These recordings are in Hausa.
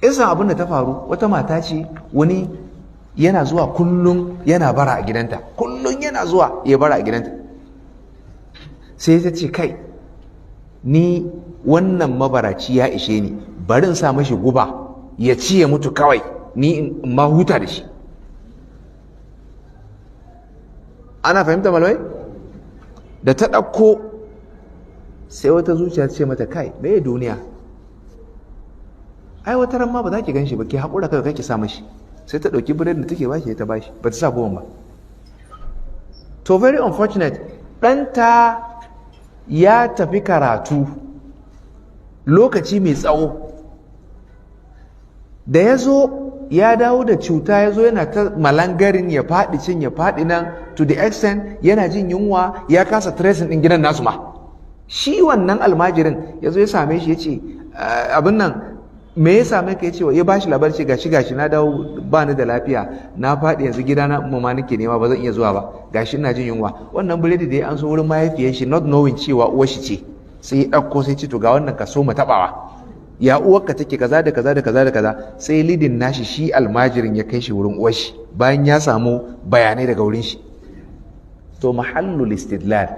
Kisan abin da ta faru, wata mata ce, wani yana zuwa kullum yana bara a gidanta, kullum yana zuwa ya bara a gidanta. Sai ta ce, "Kai, ni wannan mabaraci ya ishe ni, bari in sa mashi guba ya ci ya mutu kawai, ni in ma huta da shi." Ana fahimta malamai? Da ta ɗauko, sai wata zuciya ce mata, "Kai, me duniya? Ai wata ran ma ba za ki gan shi ba, ki haƙura kawai ki sa mashi." Sai ta ɗauki biredin da take bashi ta bashi, ba ta sa guban ba. To, very unfortunate, ɗanta ya tafi karatu lokaci mai tsawo. Da ya zo, ya dawo da cuta, ya zo yana ta malangarin, ya faɗi cin, ya faɗi nan, to the extent yana jin yunwa, ya kasa tracing ɗin gidan nasu ma. Shi wannan almajirin ya zo ya same shi, ya ce, "Abin nan, me ya same ka?" Ya ce, ya bashi labari, ce, "Gashi gashi, na dawo ba ni da lafiya, na faɗi, yanzu gidana ma nake nema, ba zan iya zuwa ba, gashi ina jin yunwa." Wannan biredi da ya an so wurin mahaifiyar shi, not knowing cewa uwar shi ce, sai ya ɗauko, sai ce, "To, ga wannan, ka so mu taɓawa, ya uwarka take?" Kaza da kaza da kaza da kaza. Sai leading nashi, shi almajirin, ya kai shi wurin uwar shi bayan ya samu bayanai daga wurin shi. To, mahallul istidlal,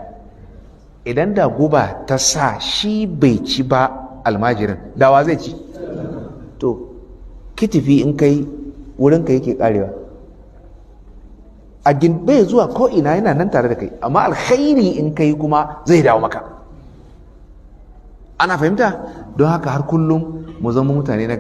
idan da guba ta sa shi bai ci ba, almajirin dawa zai ci? To, kitifi in kai wurinka yake karewa, a bai zuwa ko ina, yana nan tare da kai. Amma alkhairi in kai kuma zai dawo maka. Ana fahimta? Don haka har kullum mu zama mutane na